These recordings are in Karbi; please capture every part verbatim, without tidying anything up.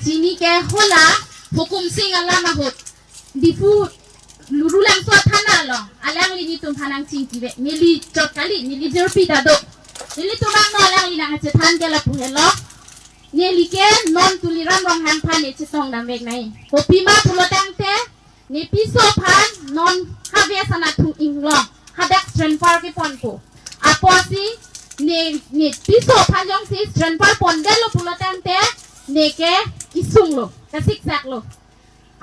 Chini ke hala Hukum Sing alam ahut Diphu Lurulangso athana along alangli nelitum aphan nangchingki ve. Neli chot kali, neli jirpi ta do. Nelitum angno alangli nangchethan ke lapu helo. Neli ke non Tuliram Ronghang aphan ne chetongdam vek nai. Kopima pulo tangte, ne piso aphan non ha West anatthu inglong hadak transfer keponpo. Apotsi ne, ne piso aphan jongsi transfer pondetlo pulo tangte, ne ke isunglo, kasiksak lo.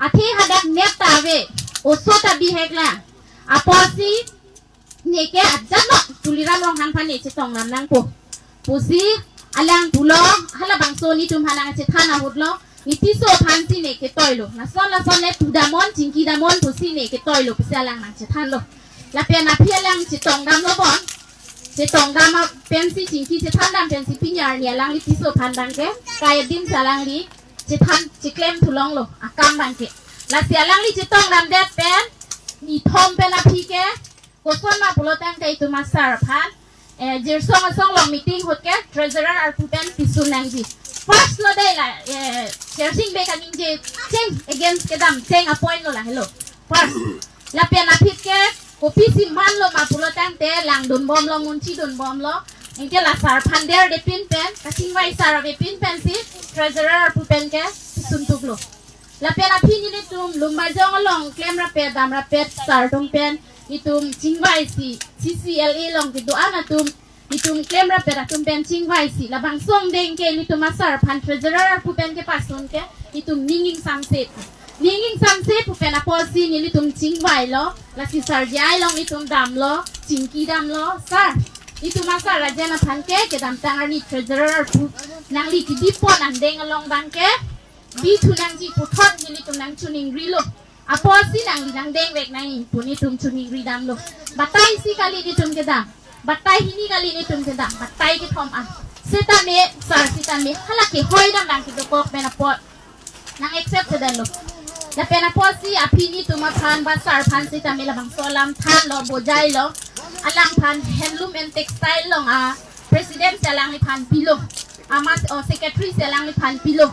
Athe hadak nep ta ave, oso ta bihek lang. Apotsi ne ke ajat lo Tuliram Ronghang aphan ne chetongdam nangpo pusi alang pulo. Halabangso nelitum aphan nangchethan ahut lo, ne piso aphansi ne ketoilo. Lason lason le tu damnon, chingki damnon pusi ne ketoilo pusi alang nangchethanlo. Lapen aphi alang chetongdamlo bon. Chetongdam a-, pensi chingki chethandam pensi pini arni alangli piso aphan abangke kai adim si alangli chethan, cheklem thulonglo akam abangke. Lasi alangli chetongdamdet pen nithom pen aphi ke koson ma pulo tangte itum asar aphan, eh, Jirsong asong along meeting ahut ke treasurer arpu pen pisun nangji. First lo dei la, eh, Sersing Bey kaningje cheng, against kedam cheng a-point lo, lahelo. First. Lapen aphi ke kopisi manlo ma pulo tangte langdunbomlo, ngunchidunbomlo. Anke la sar aphan derdepin pen, kachingvai sar avepin pensi treasurer arpu pen ke pisun tuklo. Lapen aphi nelitum Lumbajong along klem rapet, dam rapet sar atum pen nelitum chingvaisi, C C L A along kedo-an atum nelitum klem rapet atum pen chingvaisi. Labangso angdeng ke nelitum asar aphan treasurer arpu pen kepasun ke nelitum ning ingsamse. Ning ingsamse pu pen apotsi nelitum chingvailo. Lasi sar J I along nelitum damlo, chingki damlo, sar. Nelitum asar ajen aphan ke kedamtang arni treasurer arpu nangli kedipon angdeng along abangke bithu nangji puthot nelitum nangchiningrilo. Apotsi nangli nangdeng vek nai pu nelitum chiningri damlo. Batai isi kali nelitum kedam. Batai hini kali nelitum kedam. Batai kethom an. Setame, sar setame, hala kehoi dam dam kedokok pen apot nang-accept sedetlo. Lapen apotsi aphi nelitum aphan ba sar aphan setame labangso alam thanlo, bojailo. Alangphan handloom and textile along a-president si alangliphan pilo. Amat, o, secretary si alangliphan pilo.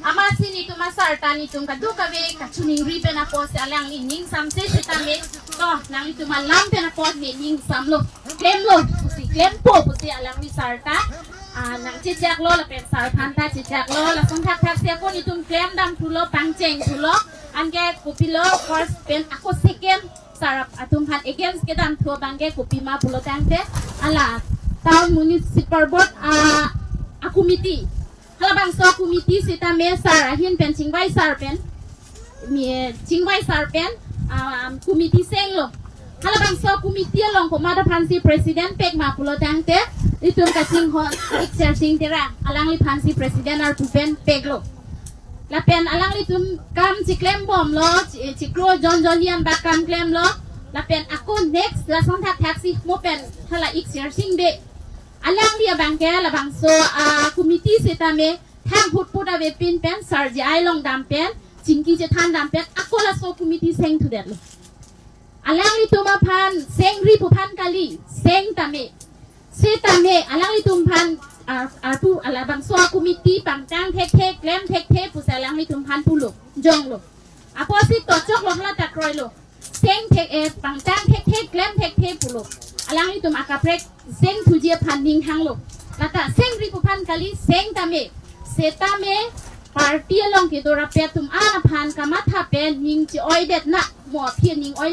Amatsi nelitum asar ta nelitum kadokave kachiningri pen apotsi alangli ning ingsamse setame, to, nanglitum alam pen apot ne ning ingsamlo. Klemlo pusi, klempo pusi alangli sar ta, ah, nangchejaklo lapen sar aphan ta chejaklo. Lason thakthaksi ako nelitum klem dam thulo, pangcheng thulo. Anke kopilo first pen ako second sar atum aphan against kedam thu abangke kopima pulo tangte, hala Town Municipal Board a, a-committee. Halabangso committee setame sar ahin pen chingvai sar pen, mi, chingvai sar pen, ah, committee senglo. Halabangso committee along komat aphansi president pek ma pulo tangte, itum kachinghon Ik Sersing Terang, alangliphansi president arpu pen peklo. Lapen alanglitum kam chiklembomlo, chi-, chiklo jon jon an bak kam klemlo. Lapen ako next lason thakthaksi mo pen hala Ik Sersing Bey. Alangli abangke labangso a-committee setame thang hutput avepin pen sar J I along dam pen, chingki chethan dam pen, ako laso committee seng thudetlo. Alanglitum aphan sengri pu aphan kali, seng tame. Setame alanglitum aphan, ah, arpu, halabangso a-committee pangtang thekthe, klem thekthe pusi alanglitum aphan pulo, jonglo. Apotsi tochoklo, hala ta kroilo. Seng thek, eh, pangtang thekthe, klem thekthe pulo. Alanglitum akaprek seng thuji aphan ning hanglo. Lata sengri pu aphan kali, seng tame. Setame party along kedo rapet atum an aphan kamatha pen ning che-oidet na, mo aphi ning oi